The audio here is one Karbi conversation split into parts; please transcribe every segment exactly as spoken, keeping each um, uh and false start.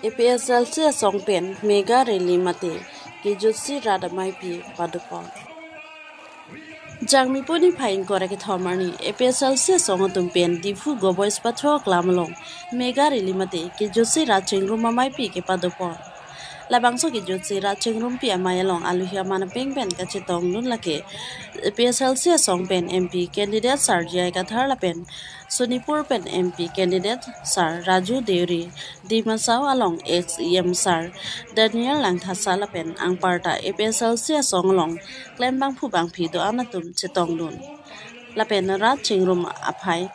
A P H L C asong pen mega rally mate kejutsi rat ameipi padopon. Jangmi puni phai ingkoi ra kethom arni A P H L C asong atum pen Diphu Goboi Spacho Aklam along mega rally mate kejutsi rat chingrum ameipi kepadopon. Labangso kejutsi rat chingrumpi amei along aluhi aman apeng pen kachetongdun lake A P H L C asong pen M P candidate Sar J I Kathar lapen Sonipur pen M P candidate Sar Raju Deuri, Dima Hasao along ex E M Sar Daniel Langthasa lapen anparta A P H L C asong along klembangphu bangphi do-an atum chetongdun. Lapen rat chingrum aphai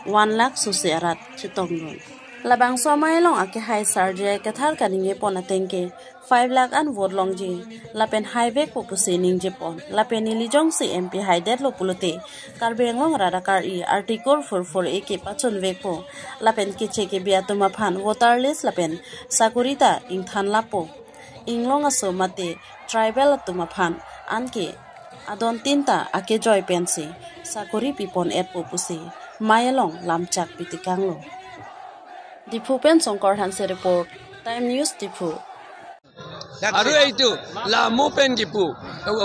one lakh sose arat chetongdun. Labangso amei along akehai Sar J I Kathar kaningje pon ateng ke five lakh an vote longji. Lapen haivekpo pusi ningjepon. Lapen neli jongsi M P haidetlo pulote Karbi Anglong arat akar-i Article four four A kepachunvekpo. Lapen keche kebi atum aphan voter list lapen sakori ta ingthan lapo. Inglong aso mate tribal atum aphan anke adon tin ta akejoi pensi sakori pipon etpo pusi amei along lamchak pitekanglo. Diphu pen Songkor Hanse report, Time News Diphu. Aru eitu, la mo pen kipu,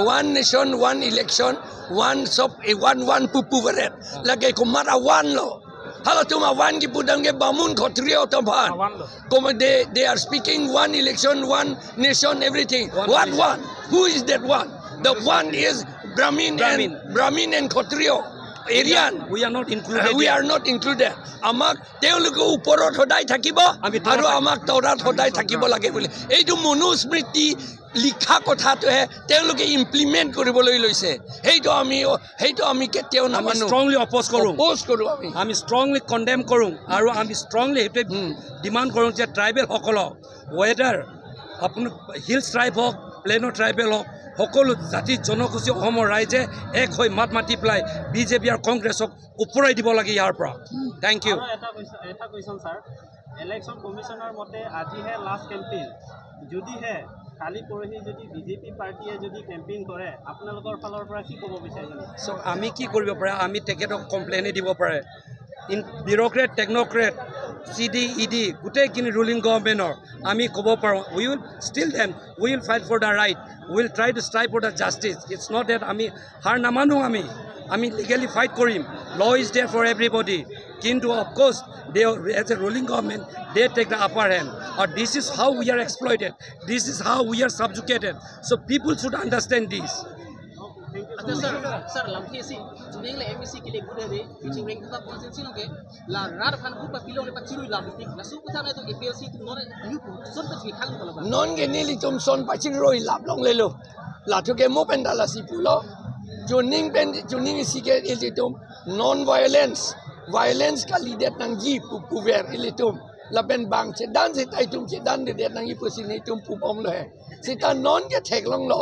one nation, one election, one sop, eh, one, one pupu varet. Lake komat a-one lo. Halatum a-one kipu dam ke Bamun Khatri atum aphan. A-one lo. Koma, they, they are speaking one election, one nation, everything. One nation. What one? Who is that one? The one is Brahmin and, Brahmin. Brahmin and Khatri, Aryan. We are not included. Uh, we are not included. Amak তেওঁলোকে ওপৰত সদায় থাকিব আমি তলত আৰু থাকিম। আমাক তলত সদায় থাকিব লাগে বুলি। এইটো মনুস্মৃতি লিখা কথাটোহে তেওঁলোকে ইমপ্লিমেণ্ট কৰিবলৈ লৈছে। সেইটো আমি, সেইটো আমি কেতিয়াও আমি নামানো। Strongly oppose কৰোঁ। Oppose কৰোঁ আমি। আমি strongly condemn কৰোঁ আৰু আমি strongly সেইটোৱে হুম। Demand কৰোঁ যে ট্ৰাইবেলসকলক, whether আপুনি হিলছ ট্ৰাইব হওক, প্লেনৰ ট্ৰাইবেল হওক, সকলো জাতি জনগোষ্ঠী অসমৰ ৰাইজে এক হৈ মাত মাতি পেলাই বিজেপি আৰু কংগ্ৰেছক উপৰাই দিব লাগে ইয়াৰ পৰা। Thank you। আৰু এটা কুৱেশ্যন, এটা কুৱেশ্যন ছাৰ, ইলেকশ্যন কমিশ্যনৰ মতে আজিহে লাষ্ট কেম্পেইন, যদিহে কালি পৰহি যদি বিজেপি পাৰ্টীয়ে যদি কেম্পেইন কৰে, আপোনালোকৰ ফালৰ পৰা কি ক'ব বিচাৰিব? চাওক, আমি কি কৰিব পাৰে, আমি তেখেতক কমপ্লেইনে দিব পাৰে। ইন বিউৰ'ক্ৰেট, technocrat, C D, E D, গোটেইখিনি ৰুলিং গভৰ্ণমেণ্টৰ আমি ক'ব পাৰোঁ। We will still then, we will fight for the right, we will try to strive for the justice. It's not that আমি হাৰ নামানো, আমি, আমি legally fight Karim. Law is there for everybody. কিন্তু of course, they, as a ruling government, they take the upper hand. Or this is how we are exploited. This is how we are subjugated. So people should understand this. Acha sir, sir, lamthe si, chuning le M A C kile bude de, chuning reng thata constituency no ke, la rat aphan bu pa pilong le pachirui lam tik, la su kutha na to A P H L C atum non, yu pu, son pa chikang ko la ba. Non ke nelitum son pachirui lap longlelo. Latum ke mo pen ta lasi pulo. Chuning pen, chuning isi ke ilitum non violence, violence kalidet nangji pu puver ilitum. Lapen bang chedan seta itum chedandedet nangji pusi nelitum pubomlo he. Seta non ke theklonglo.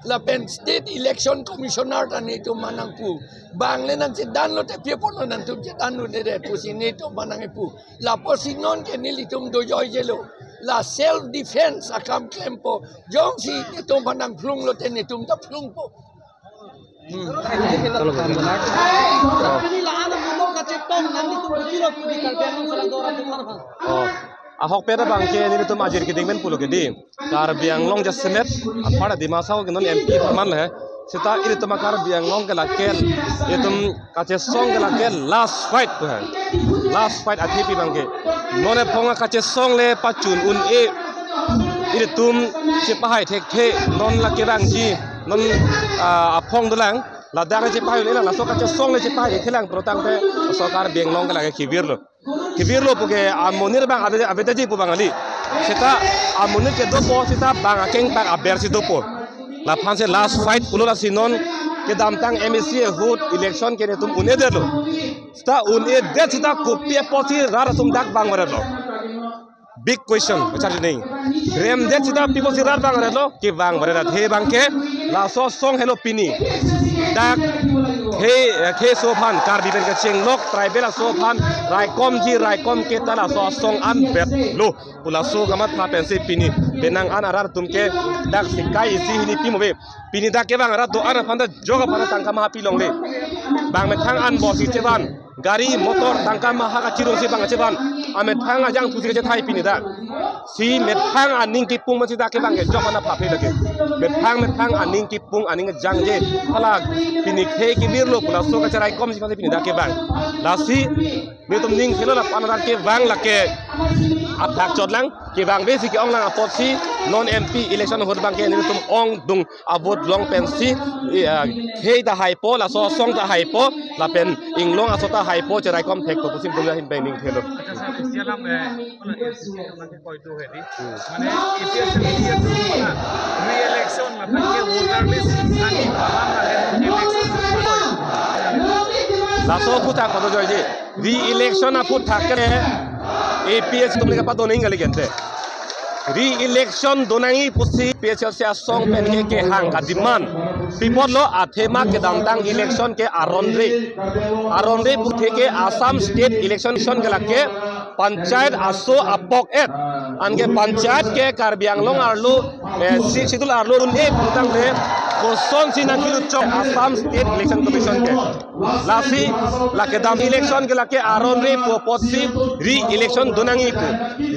Lapen State Election Commissioner ta nelitum manang pu. Bang le nangchedanlo te pi apotlo nangtum chedandedet pusi nelitum manang pu. Lapusi non ke nelitum dojoijelo. La self defense akam klempo. Jongsi nelitum manang phlunglo te nelitum ta phlungpo. Hmm. Oh. Ahokpet abang ke nelitum ajir keding pen pulo ke di. Karbi Anglong jasemet, apar Dima Hasao ke non M P paman le. Seta ilitum a Karbi Anglong ke lake, ilitum kachesong ke lake last fight pu he. Last fight athepi abang ke. Non ephong akachesong le pachun un-e. Ilitum chepahai thekthe, non lake bangji, non, ah, aphong dolang. Ladak chepahai un-e lang, laso kachesong le chepahai thekthe lang, protang te, so Karbi Anglong ke lake kevirlo. Kevirlo puke amonit abang ave, avedaji pu bang kali. Seta amonit ke dopo, seta bang akeng tak aber si dopo. Laphan si last fight pulo, lasi non kedamtang M A C ahut election ke nelitum un-edetlo. Seta un-edet seta kopi apotsi rat atum dak vangverlo. Big question, achar jining. Remdet seta pi apotsi rat vangverlo, kevangverdet he abang ke, laso asong helo pini. Dak, he, he aso aphan, Karbi pen kachinglok, tribal aso aphan, raikomji, raikom ke ta laso asong anvetlo. Pu laso kamatha pensi pini, penang an arat atum ke, dak sikai isi hini pi mo ave. Pini dak kevang arat do-an aphan ta jok aphan tangka maha pi longle. Bang methang an bosi chevan, gari motor tangka maha kachirungsi bang chevan. Amethang ajang pusi kachethai pini dak. Si methang aning kipung masi dak ke bang ke jok ana phaphe lake. Methang methang aning kipung aning jangje. Hala pini khei kibirlo pu laso kacherai komsi pini dak ke bang. Lasi nelitum ning thelo lapu-an dak ke bang lake athak chotlang. Kevang besi ke-onglang apotsi non M P election ahut bang ke nelitum ongdung a-vote long pensi, eh, khei ta haipo, laso asong ta haipo, lapen inglong aso ta haipo, cherai kom thekpo pusi nelitum ahin pen ning thelo. Acha sir, isi alam, eh, A P H L C alam ke koi do hedi. Hmm. Mane A P H L C alam ke re-election lapen ke voter list ani palam lapen election. Laso aphuthak pado joiji. Re-election aphuthak ke A P H L C atum le kapado nangji kali gente. Re-election do nangji pusi A P H L C asong pen ke kehang ka-demand. Pi apotlo athema kedamtang election ke aron re. Aron re puthe ke Assam State election, election ke lake panchayat aso apok et. Anke panchayat ke Karbi Anglong arlo, eh, Sixth Schedule arlo un-e putangte kosonsi nangkilut chok Assam State Election Commission ke. Lasi, lake dam election ke lake aron re pu apotsi re-election do nangji pu.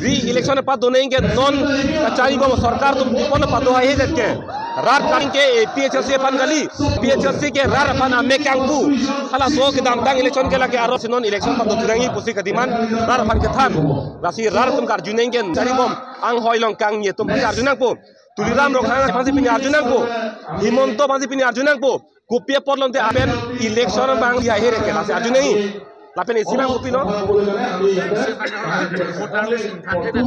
Re-election pado nangji ke non kachari bom sorkar atum pi apot pado haihe det ke. Rat kang ke A P H L C aphan kali, A P H L C ke rat aphan amek kangpu. Halaso kedamtang election ke lake aron si non election pado nangji pusi ka-demand rat aphan kethan. Lasi rat atum karju nangji ke chari bom anghoi along kangni atum karju nangpo. Tuliram Ronghang aphansi pini arju nangpo. Himanta aphansi pini arju nangpo. Kopi apot lonte apen election bang dia here ke lasi arju nangji. Lapen isi bang kopilo?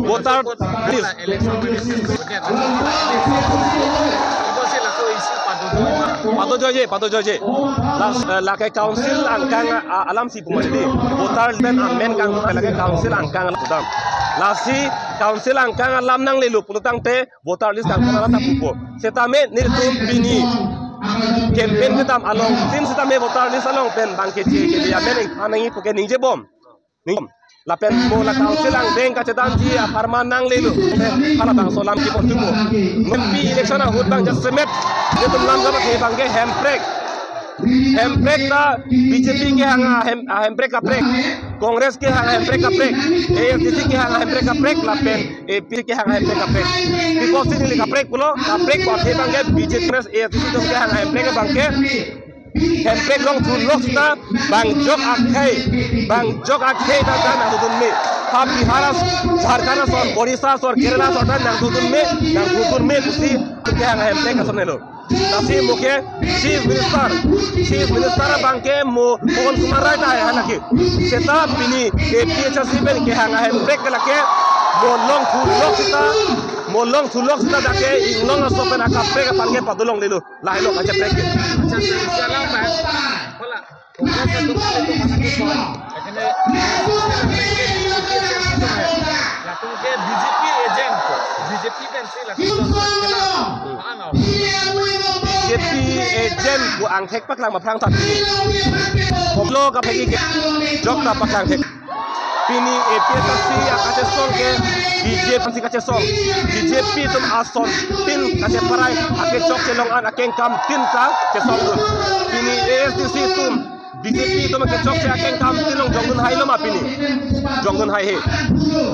Voter list. Pado joije, pado joije. Las, eh, lake council angkang, ah, alamsi pu mati. Voter list pen amen kang lake council angkang alam pudam. Lasi council angkang alam nanglelo pulotangte voter list kangkon alam ta pupo. Setame nelitum pini campaign kedam along tin setame voter list along pen bang keche kebe amen ingthan nangji pu ke ningje bom. Ning lapen mo la council angdeng kachedamji apharman nanglelo. Halabangso alam kipon tumo. M P election ahut bang jasemet nelitum lam gabak he bang ke hemprek. Hemprek ta B J P kehang ahem, ahemprek kaprek. Congress kehang ahemprek kaprek. A S D C kehang ahemprek kaprek lapen A P kehang ahemprek kaprek. Pi apotsi neli kaprek pulo, kaprek pu athe bang ke B J P, Congress, A S D C atum kehang ahemprek bang ke hemprek longthu lok sita bang jok akhei, bang jok akhei ta ta nangdodun me. Ha Bihar as-, Jharkhand asor, Orissa asor, Kerala asor ta nangdodun me, nangdodun me pusi kehang ahemprek ason helo. Lasi mo ke Chief Minister, Chief Minister abang ke mo Pawan Kumar Rai ta hai halake. Seta pini A P H L C pen kehang ahemprek ke lake mo longthu lok sita, mo longthu lok sita dak ke inglong aso pen akaprek aphan ke padolonglelo. Lahelo kacheprek ke. Acha, sir, isi alam bang. Hola. Congress atum ke itu mana ke koi. Ekhane latum ke B J P agent ko. B J P pensi latum ke. Ano. B J P agent ko angthek paklang ma phrang tati. Kopilo kaprek ke. Jok ta paklang thek. Pini A P H L C akachesong ke B J P si kachesong. B J P atum ason tin kacheparai akechokche along an akengkam tin ta chesongdun. Pini A S D C atum B J P atum akechokche akengkam tin along jongdun hailo ma pini. Jongdun haihe.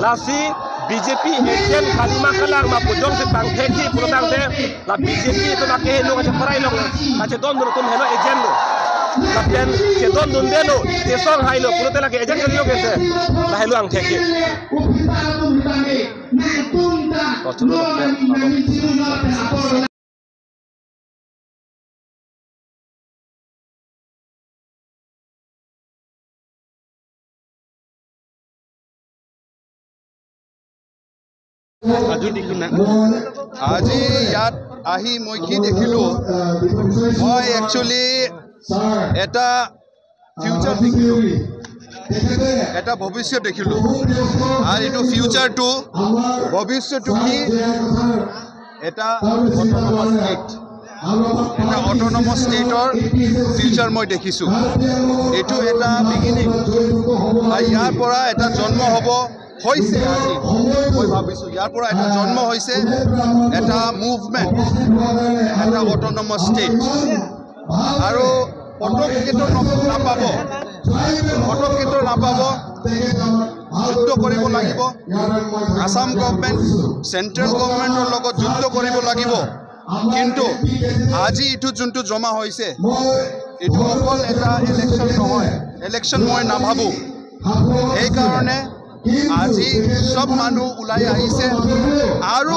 Lasi B J P agent kali ma kalang ma pu jongsi pangthekji pulotangte la B J P atum akehelo kacheparai along kachedondun atum helo agent lo. Lapen chedondundelo, chesong hailo pulote lake agent kalilo kese. Lahelo angthek ke. আজি ইয়াত আহি মই কি দেখিলো, মই একচুৱেলি এটা ফিউচাৰ দেখিলো, এটা ভৱিষ্যত দেখিলো। আৰু এইটো ফিউচাৰটো, ভৱিষ্যতটো কি? এটা অট'নমাছ ষ্টেট, এটা অট'নমাছ ষ্টেটৰ ফিউচাৰ মই দেখিছো। এইটো এটা বিগিনিং, আৰু ইয়াৰ পৰা এটা জন্ম হ'ব হৈছে। আজি মই ভাবিছো ইয়াৰ পৰা এটা জন্ম হৈছে, এটা মুভমেণ্ট, এটা অট'নমাছ ষ্টেট। আৰু পটক কেতিয়াও ন-, নাপাব, পটক কেতিয়াও নাপাব। যুদ্ধ কৰিব লাগিব। আছাম গভৰ্ণমেণ্ট, চেণ্ট্ৰেল গভৰ্ণমেণ্টৰ লগত যুদ্ধ কৰিব লাগিব। কিন্তু আজি এইটো যোনটো জমা হৈছে, এইটো অকল এটা ইলেকশ্যন নহয়, ইলেকশ্যন মই নাভাবো। সেইকাৰণে আজি চব মানুহ ওলাই আহিছে আৰু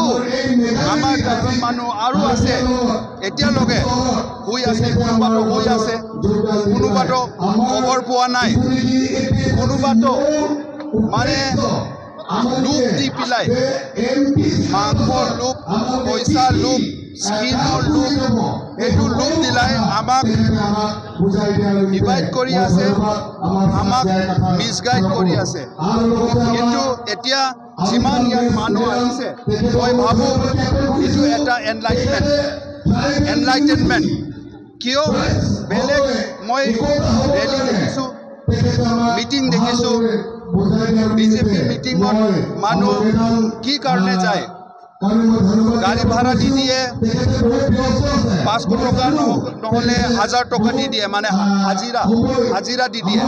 আমাৰ কাৰ্বি মানুহ আৰু আছে, এতিয়ালৈকে শুই আছে, কোনোবাতো শুই আছে, কোনোবাতো খবৰ পোৱা নাই, কোনোবাতো মানে লোভ দি পেলাই, মাংসৰ লোভ, পইচাৰ লোভ, স্কিমৰ লোভ, এইটো লোভ দিলাই আমাক ডিভাইড কৰি আছে, আমাক মিছগাইড কৰি আছে। কিন্তু এতিয়া যিমান ইয়াত মানুহ আহিছে, মই ভাবো এইটো এটা এনলাইটমেণ্ট, এনলাইটেনমেণ্ট। কিয় বেলেগ মই ৰেলী দেখিছো, মিটিং দেখিছো, বিজেপি মিটিঙত মানুহ কি কাৰণে যায়? গাড়ী ভাড়া দি দিয়ে, পাঁচশ টকা নহ-, নহ'লে হাজাৰ টকা দি দিয়ে, মানে হা-, হাজিৰা, হাজিৰা দি দিয়ে,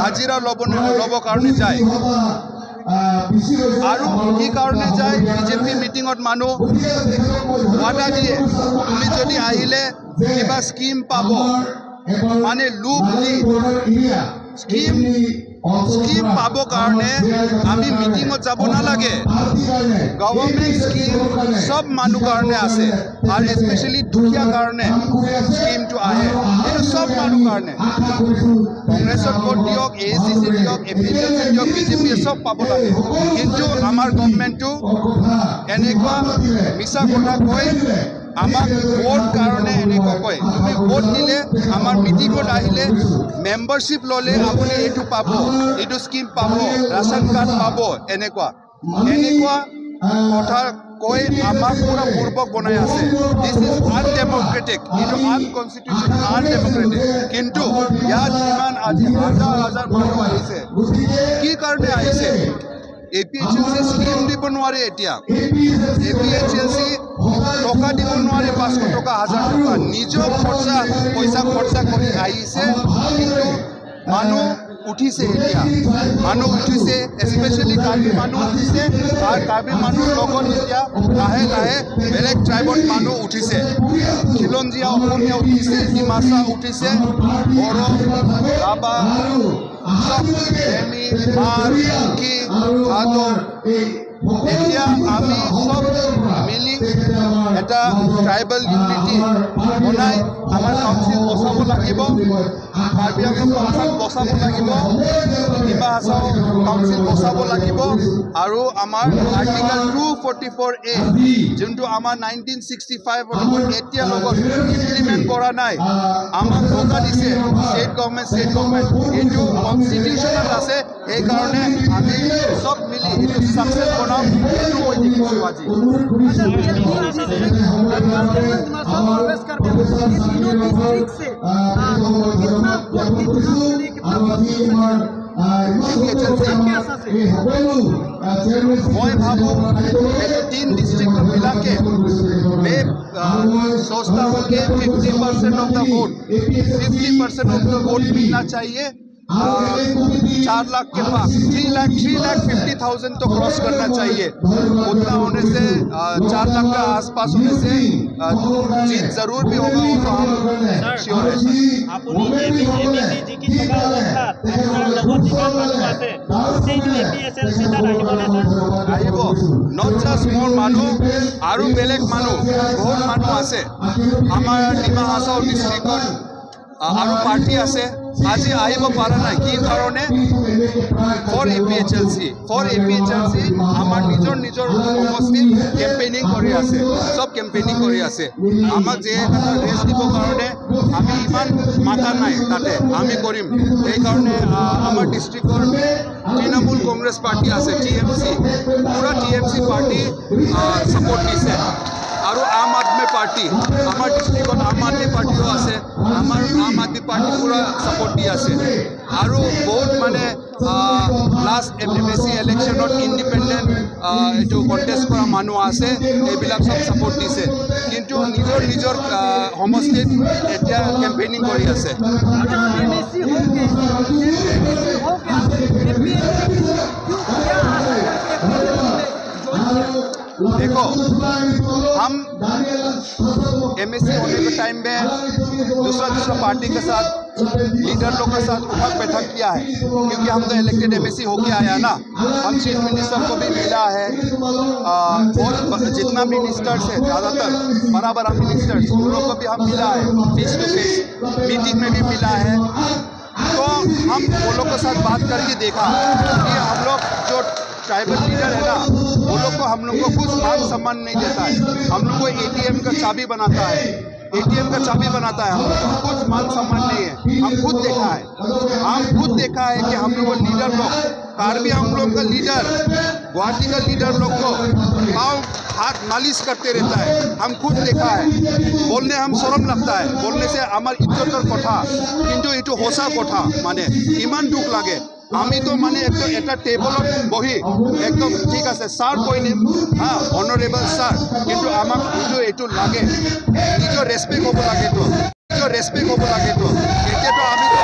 হাজিৰা ল'ব, ল'ব কাৰণে যায়। আৰু কি কাৰণে যায়? বিজেপি মিটিঙত মানুহ ৱাদা দিয়ে, তুমি যদি আহিলে কিবা স্কিম পাব, মানে লোভ দি স্কিম, স্কিম পাব কাৰণে আমি মিটিঙত যাব নালাগে। গভৰ্ণমেণ্ট স্কিম চব মানুহ কাৰণে আছে আৰু স্পেচিয়েলি দুখীয়া কাৰণে স্কিমটো আহে, এইটো চব মানুহ কাৰণে। কংগ্ৰেছত ভোট দিয়ক, এ চি চি দিয়ক, এ পি এইচ এল চি দিয়ক, বিজেপিয়ে চব পাব লাগে। কিন্তু আমাৰ গভৰ্ণমেণ্টটো এনেকুৱা মিছা কথা কৈ আমাক ভোট কাৰণে এনেকুৱা কয়। তুমি ভোট দিলে, আমাৰ মিটিঙত আহিলে, মেম্বাৰশ্বিপ ল'লে আপুনি এইটো পাব, এইটো স্কিম পাব, ৰাচন কাৰ্ড পাব, এনেকুৱা, এনেকুৱা কথা কৈ আমাক পুৰা বুৰ্বক বনাই আছে। This is undemocratic, এইটো আনকনষ্টিটিউচন, আনডেমক্ৰেটিক। কিন্তু ইয়াত যিমান আজি হাজাৰ হাজাৰ মানুহ আহিছে, কি কাৰণে আহিছে? এ পি এইচ এল চি স্কিম দিব নোৱাৰে এতিয়া, এ পি এইচ এল চি টকা দিব নোৱাৰে, পাঁচশ টকা, হাজাৰ টকা, নিজৰ খৰচা, পইচা খৰচা কৰি আহিছে। কিন্তু মানুহ উঠিছে এতিয়া, মানুহ উঠিছে, স্পেচিয়েলি কাৰ্বি মানুহ উঠিছে। আৰু কাৰ্বি মানুহৰ লগত এতিয়া লাহে লাহে বেলেগ ট্ৰাইবৰ মানুহ উঠিছে, খিলঞ্জীয়া অসমীয়া উঠিছে, ডিমাচা উঠিছে, বড়ো, ৰাভা, চব, মিমি, মাৰ, কুকি, হাজং। এতিয়া আমি চব মিলি এটা ট্ৰাইবেল ইউনিটি বনাই আমাৰ কাউন্সিল বচাব লাগিব, কাৰ্বি আংলং কাউন্সিল বচাব লাগিব, ডিমা হাছাও কাউন্সিল বচাব লাগিব। আৰু আমাৰ আৰ্টিকল টু ফৰ্টি ফ'ৰ এ, যোনটো আমাৰ নাইনটিন ছিক্সটি ফাইভৰ লগত এতিয়ালৈকে ইমপ্লিমেণ্ট কৰা নাই। আমাক ধোকা দিছে ষ্টেট গভৰ্ণমেণ্ট, ষ্টেট গভৰ্ণমেণ্ট। এইটো কনষ্টিটিউচনত আছে, সেইকাৰণে আমি চব মিলি এইটো ছাকচেছ বনাম, এইটো মই দেখিছোঁ আজি। अच्छा, ये तीन डिस्ट्रिक्ट, हिमाचल प्रदेश, कर्नाटक, ये तीनों डिस्ट्रिक्ट से, आ, कितना वोट, कितना, कितना वोट? মই ভাবো এইটো তিন ডিষ্ট্ৰিক্ট বিলাকে মে, আহ, সস্তা হোকে fifty percent of the vote, fifty percent of the vote মিলনা চাহিয়ে। আহ, চাৰ লাখ কে পাছ, থ্ৰী লাখ, থ্ৰী লাখ ফিফটি থাউজেণ্ড তো ক্ৰছ কৰণা চাহিয়ে। উতনা হোনে সে, আহ, চাৰ লাখ কা আছ পাছ হোনে সে, আহ, জিত জৰুৰ ভি হোগা, ৱো তো হম চিয়ৰ হে, ছাৰ। আপুনি A P, A P C জি কি থকা অৱস্থাত আপোনাৰ লগত যিমান মানুহ আছে, গোটেইটো এ পি এইচ এল চি তাত আহিবনে, ছাৰ? আহিব। নট জাষ্ট মোৰ মানুহ, আৰু বেলেগ মানুহ, বহুত মানুহ আছে। আমাৰ ডিমা হাছাও ডিষ্ট্ৰিক্টত, আ, আৰু পাৰ্টি আছে। আজি আহিব পৰা নাই। কি কাৰণে? For A P H L C. For A P H L C আমাৰ নিজৰ নিজৰ সমষ্টিত কেম্পেইনিং কৰি আছে, চব কেম্পেইনিং কৰি আছে। আমাক যে এটা ৰেষ্ট দিব কাৰণে আমি ইমান মাতা নাই তাতে, আমি কৰিম। সেইকাৰণে, আ, আমাৰ ডিষ্ট্ৰিক্টৰ তৃণমূল কংগ্ৰেছ পাৰ্টি আছে, টি এম চি, পুৰা টি এম চি পাৰ্টি, আ, ছাপোৰ্ট দিছে। আৰু আম আদমী পাৰ্টি, আমাৰ ডিষ্ট্ৰিক্টত আম আদমী পাৰ্টিও আছে, আমাৰ আম আদমী পাৰ্টি পুৰা ছাপোৰ্ট দি আছে। আৰু বহুত মানে লাষ্ট এম এ চি ইলেকশ্যনত ইণ্ডিপেণ্ডেণ্ট এইটো কণ্টেষ্ট কৰা মানুহ আছে, এইবিলাক চব ছাপোৰ্ট দিছে। কিন্তু নিজৰ নিজৰ আহ, সমষ্টিত এতিয়া কেম্পেইনিং কৰি আছে। अच्छा, एमएसी होके, एमएसी होके आप एमपी क्यों क्या आशा करके एमपी में ज्वाइन किया? देखो, हम एमएसी होने के टाइम में दूसरा दूसरा पार्टी के साथ, लीडर लोग के साथ उठक बैठक किया है, क्योंकि हम तो इलेक्टेड एमएसी होके आया ना। हम चीफ मिनिस्टर को भी मिला है, आ, और ब- जितना मिनिस्टर्स है, ज़्यादातर बड़ा बड़ा मिनिस्टर्स, उन लोग को भी हम मिला है फेस टू फेस, मीटिंग में भी मिला है। तो हम वो लोग के साथ बात करके देखा कि हम लोग जो ट्राइबल लीडर है ना, वो लोग को, हम लोग को कुछ मान सम्मान नहीं देता है। हम लोग को एटीएम का चाबी बनाता है, एटीएम का चाबी बनाता है हम लोग को, कुछ मान सम्मान नहीं है। हम खुद देखा है, हम खुद देखा है कि हम लोग का लीडर लोग, कार्बी आंगलोंग का लीडर, गुवाहाटी का लीडर लोग को पाँव हाथ मालिश करते रहता है। हम खुद देखा है, बोलने हम शर्म लगता है, बोलने से हमार इज्जतर কথা, কিন্তু এইটো সঁচা কথা। মানে ইমান দুখ লাগে। আমি তো মানে একদম এটা টেবুলত বহি একদম ঠিক আছে ছাৰ কৈ দিম, হা, অনাৰেবল ছাৰ, কিন্তু আমাক এইটো এইটো লাগে, নিজৰ ৰেচপেক্ট হ'ব লাগে তো। ৰেচপেক্ট হ'ব লাগে তো। এতিয়াতো আমি তো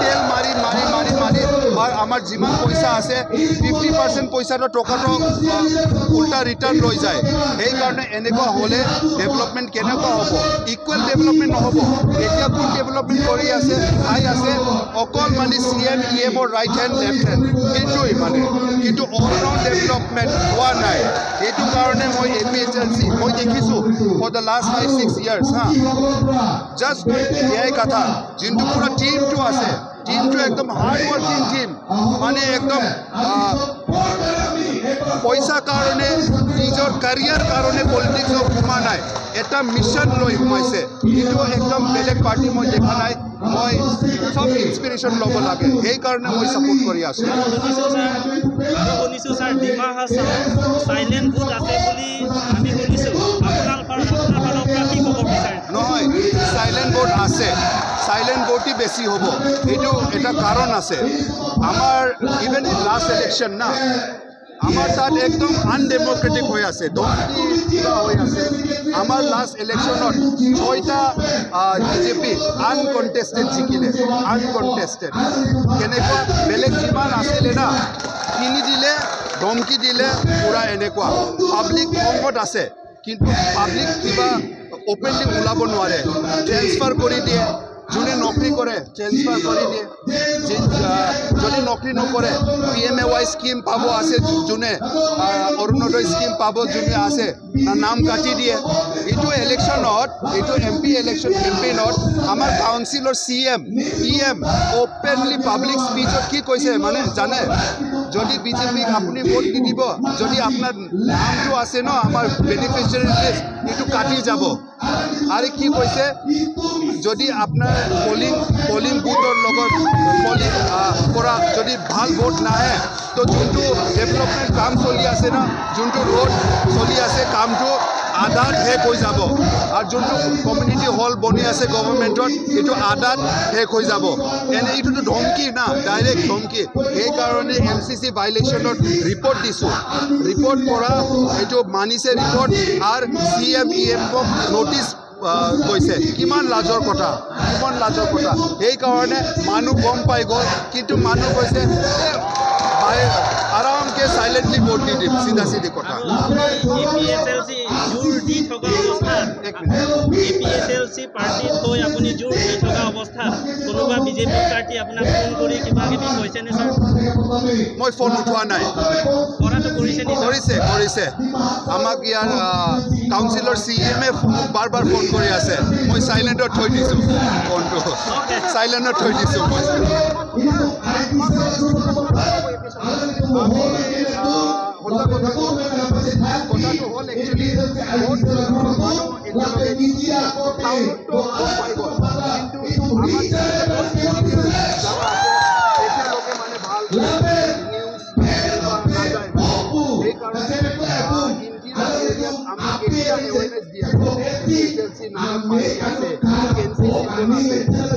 তেল মাৰি মাৰি মাৰি মাৰি বা আমাৰ যিমান পইচা আছে, ফিফটি পাৰ্চেণ্ট পইচাটো টকাটো উল্টা ৰিটাৰ্ণ লৈ যায়। সেইকাৰণে এনেকুৱা হ'লে ডেভেলপমেণ্ট কেনেকুৱা হ'ব? ইকুৱেল ডেভেলপমেণ্ট নহ'ব। এতিয়া কোন ডেভেলপমেণ্ট কৰি আছে, খাই আছে, অকল মানে চি এম ই এমৰ ৰাইট হেণ্ড, লেফট হেণ্ড, সেইটোৱেই মানে। কিন্তু অল ৰাউণ্ড ডেভেলপমেণ্ট হোৱা নাই। সেইটো কাৰণে মই এ পি এইচ এল চি মই দেখিছোঁ for the last five six years, হা। জাষ্ট মই এয়াই কথা, যোনটো পুৰা টিমটো আছে, টিমটো একদম হাৰ্ড ৱৰ্কিং টিম, মানে একদম আহ, পইচা কাৰণে, নিজৰ কেৰিয়াৰ কাৰণে পলিটিক্সত সোমা নাই, এটা মিছন লৈ সোমাইছে। এইটো একদম বেলেগ পাৰ্টি মই দেখা নাই। মই চব ইনস্পিৰেশ্যন ল'ব লাগে, সেইকাৰণে মই ছাপোৰ্ট কৰি আছোঁ। শুনিছোঁ ছাৰ, শুনিছোঁ ছাৰ, ডিমা হাছাও চাইলেণ্ট ভোট আছে বুলি আমি শুনিছোঁ। আপোনাৰ ফালৰ, আপোনাৰ ফালৰ পৰা কি ক'ব বিচাৰে? নহয়, চাইলেণ্ট ভোট আছে, চাইলেণ্ট ভোটেই বেছি হ'ব। এইটো এটা কাৰণ আছে। আমাৰ ইভেন লাষ্ট ইলেকশ্যন না, আমাৰ তাত একদম আনডেমক্ৰেটিক হৈ আছে, ধমকি কিবা হৈ আছে। আমাৰ লাষ্ট ইলেকশ্যনত ছয়টা বিজেপি আনকণ্টেষ্টেড জিকিলে, আনকণ্টেষ্টেড। কেনেকুৱা বেলেগ যিমান আছিলে না, কিনি দিলে, ধমকি দিলে, পুৰা এনেকুৱা। পাব্লিক খঙত আছে, কিন্তু পাব্লিক কিবা অপেনলি ওলাব নোৱাৰে, ট্ৰেন্সফাৰ কৰি দিয়ে। যোনে নকৰি কৰে, ট্ৰেন্সফাৰ কৰি দিয়ে। যি- আহ, যদি নকৰি নকৰে, P M A Y scheme পাব আছে, যোনে আহ, অৰুণোদয় স্কিম পাব, যোনে আছে, তাৰ নাম কাটি দিয়ে। এইটো ইলেকশ্যনত, এইটো এম পি ইলেকশ্যন কেম্পেইনত আমাৰ councillor C M, E M openly public স্পিচত কি কৈছে মানে জানে? যদি বিজেপিক আপুনি ভোট নিদিব, যদি আপোনাৰ নামটো আছে ন আমাৰ বেনিফিচিয়াৰী লিষ্ট, এইটো কাটি যাব। আৰু কি কৈছে, যদি আপোনাৰ পলিং, পলিং বুথৰ লগত পলিং আহ, পৰা যদি ভাল ভোট নাহে, তো যোনটো ডেভেলপমেণ্ট কাম চলি আছে না, যোনটো ৰোড চলি আছে, কামটো আধাত শেষ হৈ যাব। আৰু যোনটো কমিউনিটি হল বনি আছে গভৰ্ণমেণ্টত, এইটো আধাত শেষ হৈ যাব। এনে এইটোতো ধমকি না, ডাইৰেক্ট ধমকি। সেইকাৰণে এম চি চি ভাইলেশ্যনত ৰিপৰ্ট দিছোঁ। ৰিপৰ্ট কৰা এইটো মানিছে ৰিপৰ্ট, আৰু C M E M notice আহ, কৈছে। কিমান লাজৰ কথা, কিমান লাজৰ কথা। সেইকাৰণে মানুহ গম পাই গ'ল, কিন্তু মানুহ কৈছে, "এ, ভাই, আৰামকে চাইলেণ্টলি ভোট দি দিম, চিধা চিধি কথা।" আপোনাৰ এ পি এইচ এল চি জোৰ দি থকা অৱস্থাত, এক minute. A P H L C পাৰ্টিত হৈ আপুনি জোৰ দি থকা অৱস্থাত কোনোবা বিজেপি পাৰ্টি আপোনাক ফোন কৰি কিবা কিবি কৈছেনে ছাৰ? মই ফোন উঠোৱা নাই। কৰাটো কৰিছে নি ছাৰ? কৰিছে, কৰিছে। আমাক ইয়াৰ আহ, কাউন্সিলৰ চি এম এ মোক বাৰ বাৰ ফোন কৰি আছে। মই চাইলেণ্টত থৈ দিছোঁ ফোনটো, চাইলেণ্টত থৈ দিছোঁ মই। আমি, আহ, সঁচা কথা কওঁ, কথাটো হ'ল একচুৱেলি বহুত মানুহ এতিয়ালৈকে টাউনততো গম পাই গ'ল, কিন্তু আমাৰ যিবিলাক জাগা আছে, এতিয়ালৈকে মানে ভালকৈ নিউজ নাযায়। সেইকাৰণে, আহ, ইণ্টেৰিয়ৰ এৰিয়াত আমি কেতিয়া এৱেৰনেছ দি আছোঁ, এ পি এইচ এল চি নামৰ পাৰ্টি আছে, এন চি চি আছে,